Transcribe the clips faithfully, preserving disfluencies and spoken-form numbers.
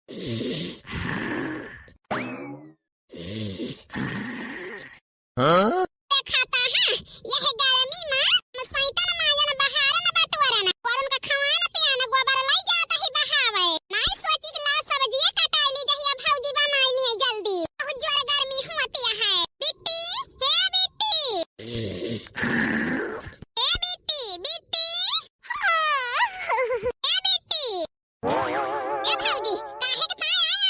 हाँ? देखा त है, यह गर्मी मा हम सैतन माजन बहारन बटोरन, और उनका खवान पियान गोबर लाई जात ही बहावे। नाई सोची कि ला सब्जिये कटाई ली, जहिया भौजी बनाई लिए जल्दी। बहुत जोर गर्मी होती है। बिट्टी, हे बिट्टी। ए बिट्टी, बिट्टी। ए बिट्टी। ए भौजी, काहे के ताई आए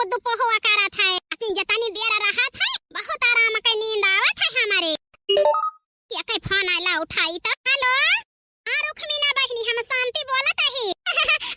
दुप्पो दुप्पो हुआ करत है, लेकिन जतनी देर रहत है, बहुत आराम के नींद आवत है हमरे। के कई फोन आइला उठाई त। हेलो। हाँ रुखमीना बहिनी, हम शांति बोलत ही।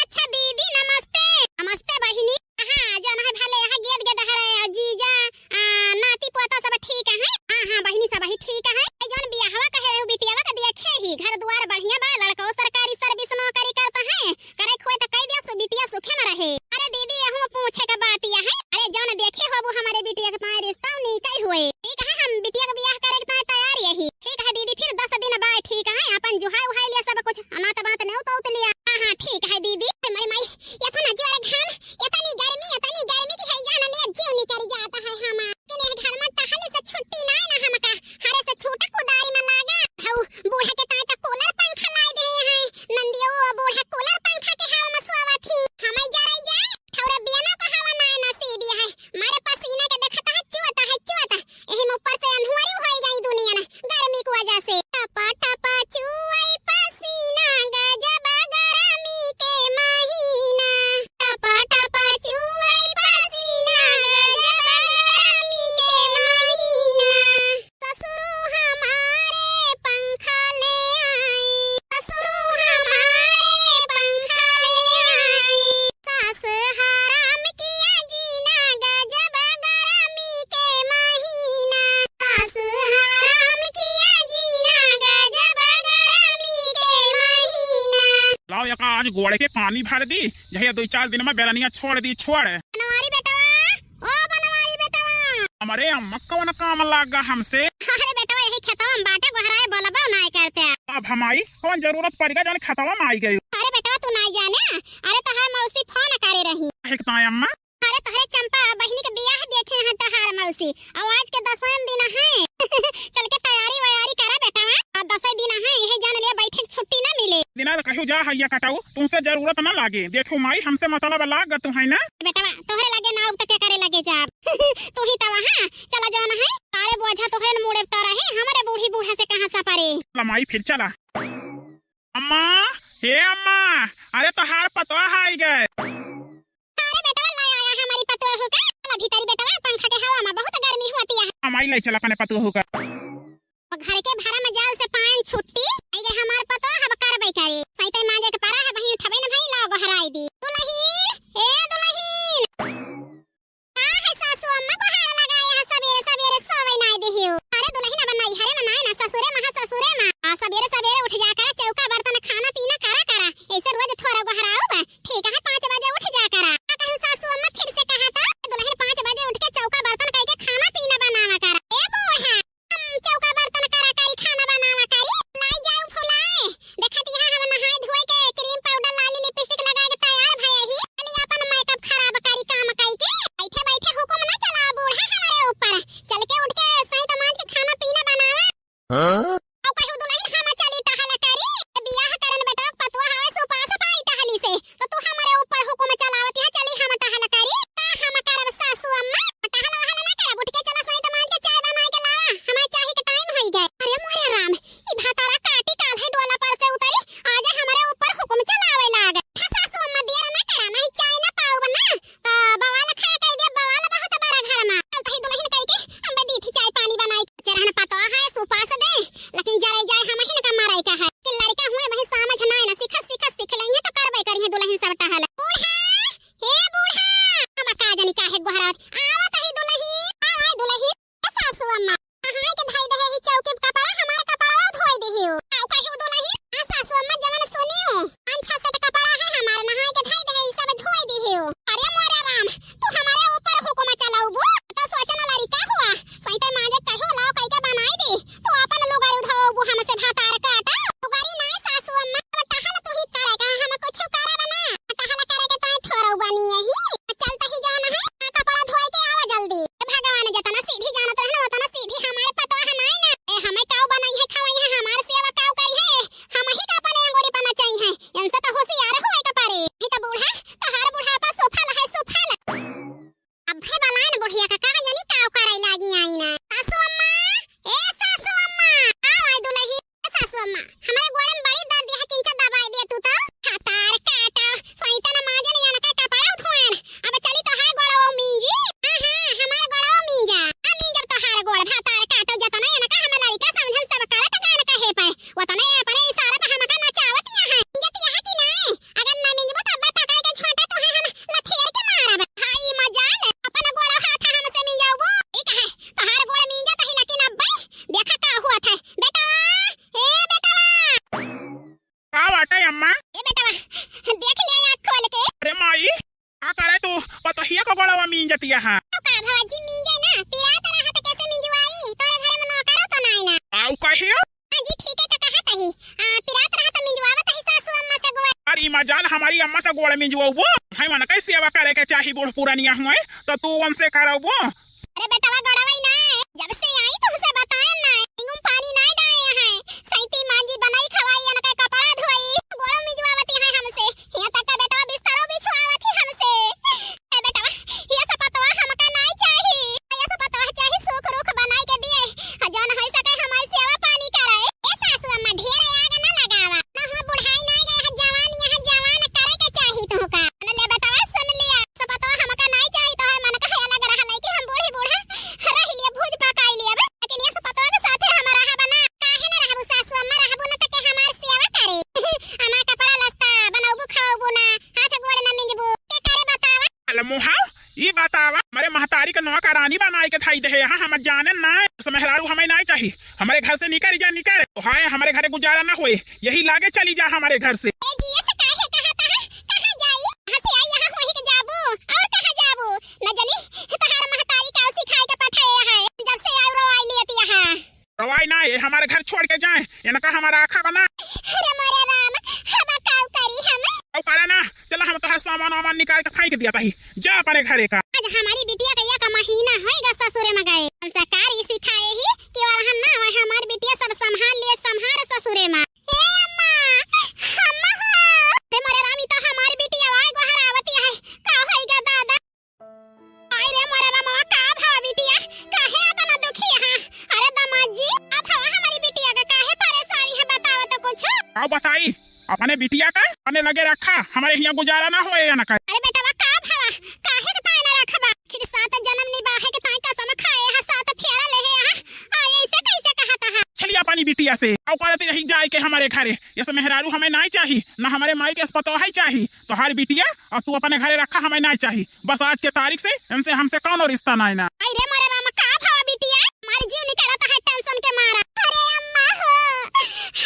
अच्छा दीदी नमस्ते। नमस्ते बहिनी। हाँ जौन है भले यहाँ गेद गेद हरे जीजा, आ, नाती पोता सब ठीक है? हाँ हाँ बहिनी सब ही ठीक है। ए जौन बियाहवा कहे रहू बिटियावा का देखे ही, घर दुआर बढ़िया बा, लड़को सरकारी सर्विस नौकरी करता है, करे खोए त कई दिया सु बिटिया सुखे में रहे। अरे दीदी यहू पूछे का बात यह है, अरे जौन देखे होबू हमरे बिटिया के ताए रिश्ता उ नीक ही हुए। ठीक है हम बिटिया के बियाह करे के ताए तैयार यही। ठीक है दीदी, फिर दस दिन बाद ठीक है, अपन जुहाई उहाई लिया सब कुछ, अनात बात नेउत उत लिया। हाँ, हाँ, ठीक है दीदी। अरे माई, इतना जोर घाम, इतनी गर्मी, इतनी गर्मी कि है जान ले जीव निकल जाता है हमार। लेकिन यह घर में टहले से छुट्टी ना है ना हमका। हरे से छूटा कुदारी में लागा। हऊ बूढ़ा के ताए तो कूलर पंखा लाई दे हैं। नंदियो बूढ़ा कूलर पंखा के हवा में सोवत ही। हमें जराई जाए, ठौरा बियना का हवा ना है नसीब यह है। मारे पसीना के देखता है, चुअता है, चुअता। एही में ऊपर से अनहुआरी होई गई दुनिया ना, गर्मी की वजह से। टपा टपा चुअई पसीना, गजब गरमी के महीना। टपा टपा चुअई पसीना, गजब गरमी के महीना। ससुरो हमारे पंखा ले आई, ससुरो हमारे पंखा ले आई। सास हराम किया जीना गजब गरमी के महीना। सास हराम किया जीना गजब गरमी के महीना। लाओ यका आज गोड़े के पानी भर दी, जहिया दुई चार दिन में बेरनिया छोड़ दी, छोड़। बनवारी बेटवा, ओ बनवारी बेटवा। हमरे अम्मा कौन काम लागा हमसे? अरे बेटवा यही खेतवा में बाटे, गोहराए बोलबा नाय करते। अब हमारी कौन जरूरत पड़ गई जौन खेतवा में आई गई? अरे बेटवा तू नाय जाने, अरे तोहार मौसी फोन करे रही। काहे के ताए अम्मा? अरे तोहरे चंपा बहिनी के बियाह देखे हैं तोहार मौसी, और आज के दसवें दिन है। चल के तैयारी वैयारी करा बेटा, आज दसवें दिन है, यही जान लिया बैठे के छुट्टी ना मिले। दिना तो कहियो जा हैया कटाऊ, तुमसे जरूरत ना लागे। देखो माई, हमसे मतलब लाग तू है ना। बेटवा तोहरे लगे ना, अब तो के करे लगे जाब। तू ही तवा हाँ, चला जौन है, सारे बोझा तोहरे न मुड़े तो रहे, हमरे बूढ़ी बूढ़ा से कहाँ सपरे। चला माई फिर चला। अम्मा, हे अम्मा, अरे तोहार पतोह आई गए। अरे बेटवा, ले आया हमारी पतोह का। चला भीतरी बेटवा, पंखा के हवा में बहुत गर्मी होती है। अम्मा, ले चला अपने पतोह का। घर के भरा में जाल से पान छुट्टी, आई गए हमार पतोह, अब करबे करे। सैते मांजे के परा है, वहीं उठबे न भई, लाओ गोहराई दी। दुलहिन, ए दुलहिन। का है सासू अम्मा, गोहार लगाए है सबेरे सबेरे सोवे नाय देहियो। अरे दुलहिन अब नैहरे में नाय ना, ससुरे में है, ससुरे में। आ सबेरे सबेरे उठ जा करा, चौका बर्तन खाना पीना करा करा। ऐसे रोज थोड़ा गोहराओ बा। ठीक है, पाँच बजे उठ जा करा। का कहूँ सासू अम्मा फिर से कहा था, दुलहिन पाँच बजे उठ के चौका बर्तन कई के खाना पीना बनावा करा। ए बूढ़ा, हम चौका बर्तन करा करी, खाना बनावा करी, लाई जाऊ फुलाए। देखत यहाँ हम नहाए धोए के क्रीम पाउडर लाली लिपस्टिक लगा के तैयार भए ही। चली अपन मेकअप खराब करी काम कई के। बैठे बैठे हुकुम ना चला बूढ़ा हमारे ऊपर। चल के उठ के सैत मांज के खाना पीना बनावा। हाँ? अब कहू दुलहिन हम चली टहल करी। बियाह करन बेटा पतुआ हवे सुपास पाई टहली से। तो तू हमरे ऊपर हुकुम चलावत है, चली हम टहल करी, का हम करब सासू अम्मा? टहल वहल ना करब, उठ के चला सैत मांज के चाय बनाए के लावा, हमार चाय के टाइम होई गए। अरे मोरे राम, ई भातारा काटी काल है डोला पर से उतरी, आज हमरे ऊपर हुकुम चलावे लाग। था सासू अम्मा देर ना करा, नहीं चाय ना पाउब ना, तो बवाल खड़ा कर दिया, बवाल बहुत बड़ा घर में। चल तही दुलहिन कह के हम दी थी चाय पानी बनाई के। चरहन पतवा है सुपास दे, लेकिन जरे जाए हम ही का मारे का है। कि लड़का हुए वही समझ ना है ना, सीखा सीखा सीख लेंगे तो करबे करी है दुलहिन सब टहल। बूढ़ा, हे बूढ़ा, अब का जानी काहे गोहरात। आवत ही दुलहिन, आवा दुलहिन। ए सासू अम्मा, कहाँ के धई दे ही चौकी पे कपड़ा, हमार कपड़ा धोई दे ही हो। आओ कहू दुलहिन, आ सासू अम्मा जवन सुनी हो, पाँच छह सेट कपड़ा है हमार, नहाए के धई दे ही सब धोई दे ही हो। अरे मोरे राम, तू हमारे ऊपर हुकुम चलाऊ बू, तो सोचन लड़का हुआ, सैते मांजे कहो लाओ कई के बनाई दे। तू अपन लुगाई उठाओ, वो हमसे भातार काटा। लुगाई नाय सासू अम्मा, अब टहल तू ही करे का, हम कुछ करब ना। टहल करे के तो थोरो बनी यही। चल तही जौन है, आ कपड़ा धोए के आवा जल्दी। ए भगवान, जतना सीधी जानत रहन, ओतना सीधी हमार पतोह नाय ना। ए, हमें काऊ बनाई है, खवाई है, हमार सेवा काऊ करी है? हम ही का अपने अंगूरी पर नचाई है। इनसे तो होशियार होए के पड़े। नहीं तो बूढ़ा, तोहार बुढ़ापा सुफल है, सुफल। अब्बे बलान बुढ़िया का का जानी का करे लागी आई ना। सासू अम्मा, ए सासू अम्मा, आओ आई दुलही। ए सासू अम्मा, हमरे गोड़े में बड़ी दर्द है, किंचा दबाई दे तू तो। हतार काटा, सैतन माजन यान का कपड़ा उठवान। अब चली तो है गोड़ो मी। मींजतिया हा। तो का भौजी मींजे ना, पिरात रहा तो कैसे मिंजवाई? तोरे घरे में नौकरो तो नाई ना। आऊ कहियो? हाँ जी, ठीक है, तो कहत ही। आ, पिरात रहा तो मिंजवावत ही सासू अम्मा से गोड़। अरे मजाल, हमारी अम्मा से गोड़ मिंजवाबो? है मन कैसे सेवा करे के चाही, बूढ़ पुरानिया हुए, तो तू उनसे करबो? अरे बेटवा, गोड़वा ही ना है, जब से आई तुमसे बताए ना है, इंगुम पानी ना डाए है, सैती मांजी बनाई खवाई, अनका कपड़ा धोई, गोड़ो मिंजवावती है हमसे, यहाँ तक का बेटवा बिस्तरो बिछवावत ही हमसे। ए बेटवा, ये सपतवा हमका नाई चाही। ये सपतवा चाही सुख रुख बनाई के दिए। आ जौन होई सके हमारी सेवा पानी करे। ए सासू अम्मा, ढेर आग न लगावा। न हुआ बुढ़ाई नाई गए है, जवान यहाँ जवान करे के चाही तुहका। न ले बेटवा, सुन लिया। सपतवा हमका नाई चाही, तो है मन कहे अलग रहा, लेकिन हम बूढ़ी बूढ़ा रह लिए, भूज पकाई लिए बे। लेकिन ये सपतवा के साथे हम रहब ना। काहे न रहबू सासू अम्मा, रहबू न त के हमार सेवा करे। हमार कपड़ा लत्ता बनौबू, खाओबू ना, हाथ गोड़ न मिंजबू। के करे बतावा? अल मुहा, ई बतावा, हमरे महतारी के नौकरानी बनाई के थाई देहे, हाँ, हम जाने ना। से मेहरारू हमें नाई चाही, हमरे घर से निकल जा, निकल। तो हाय, हमरे घरे गुजारा ना होए, यही लागे चली जा हमरे घर से। ए जी, ये से काहे कहत है? कहाँ जाई? यहाँ से आई, यहाँ होई के जाबू, और कहाँ जाबू? न जानी, तोहार महतारी का सिखाए के पठाए है, जब से आई रो आई लेती यहाँ। रवाई ना, ये हमारे घर छोड़ के जाए, इनका हमारा आखा बना। अरे मोरे राम, हम काऊ करी हम? काऊ करा ना, चला हम तोहार सामान वामान निकाल के फेंक दिया ताही, जा अपने घरे का। आज हमारी बिटिया का एक महीना होएगा ससुरे में गए। हम सरकार ई सिखाए ही कि वरहन ना वह हमारी बिटिया सब संभाल लिए, संभाल ससुरे में। ए अम्मा, अम्मा हो। अरे मोरे राम, ई तो हमारी बिटिया आए गोहरावती है, का होएगा दादा? आय रे मोरे रामवा, का भवा बिटिया, काहे अतना दुखी है? अरे दामाद जी, का भवा हमारी बिटिया का, काहे परेशानी है, बतावा तो कुछ। का बताई, अपने बिटिया का अपने लगे रखा, हमरे हियाँ गुजारा ना होए या ना करे। अरे बेटवा, का भवा, काहे के ताई ना रखबा? आखिर सात जन्म निभाए के ताई कसम खाए है, सात फेरा लेहे है, आ ऐसे कैसे कहत है? चलिए अपनी बिटिया से, औकात रही जाए के हमरे घरे, ये सब मेहरारू हमें नाई चाही, ना हमरे माई के असपतो है चाही। तोहार बिटिया और तू अपने घरे रखा, हमें नाई चाही। बस आज के तारीख से इनसे हमसे कौनो रिश्ता नाई ना। आई रे मोरे राम, का भवा बिटिया? हमार जीव निकलत है tension के मारा। अरे अम्मा हो,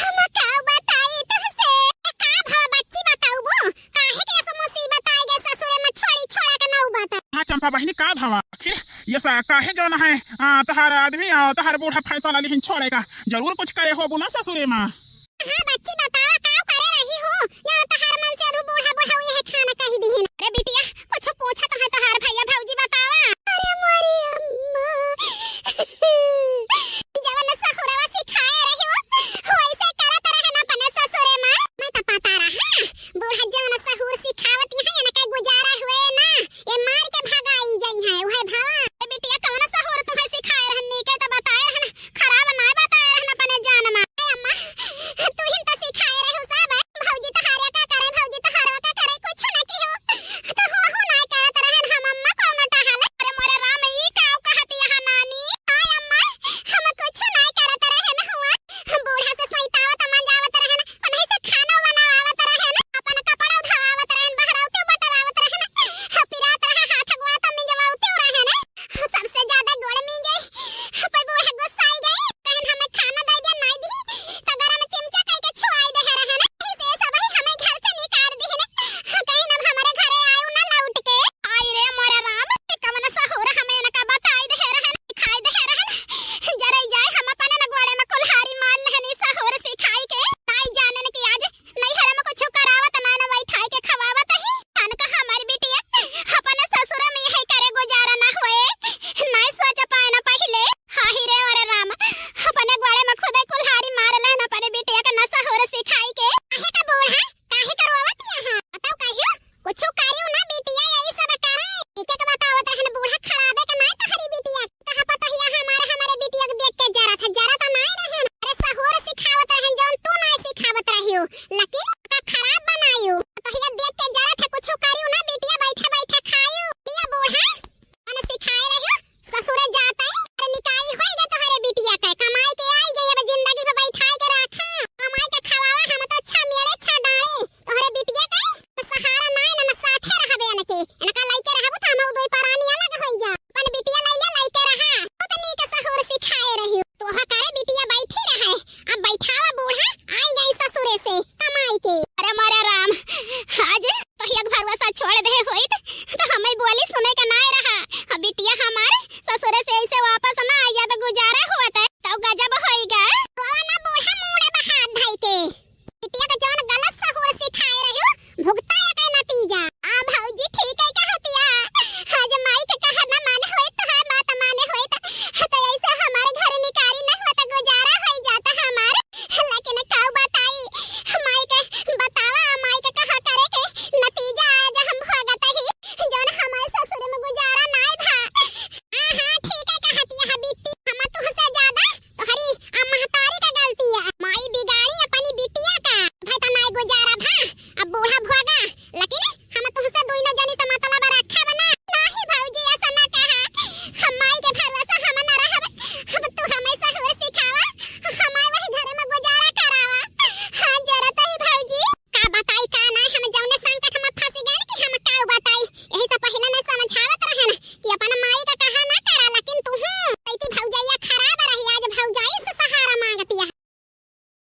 हम का बताई तुमसे? ए, का भवा बच्ची बताऊबू? काहे के ऐसा मुसीबत आई गई ससुरे में, छोड़ी छोड़ा के नौबत? हाँ चंपा बहिनी, का भवा? आखिर ये सा काहे जौन है, आ, तोहार आदमी और तोहार बूढ़ा फैसला लिहिन छोड़े का? जरूर कुछ करे होबू ना ससुरे में। हाँ बच्ची, बतावा, का करे रही हो? या तोहार मन से अधू बूढ़ा बुढ़ऊ यह खाना कही दिहिन। अरे बिटिया, कुछ पूछत है तोहार भैया भौजी, बतावा। अरे मोरी अम्मा, जवन सहुरवा सिखाए रही हो, वैसे करत रहे ना अपने ससुरे में। मैं तो पता रहा, बूढ़ा जवन सहूर सिखावत है, इनका गुजारा हुए ना, ये मार के भगाई जाई है, उहे भवा। ए बिटिया, कवन सहूर तुम्हें सिखाए रहन, नीके तो बताए रहन, खराब ना बताए रहन अपने जान में। ए अम्मा, तू ही तो सिखाए रहे हो सब, भौजी तोहारे का करे, भौजी तोहारे का करे, कुछ ना की हो, तो हो हो ना करत रहन हम अम्मा, कौन बिटिया हमारे ससुरे से ऐसे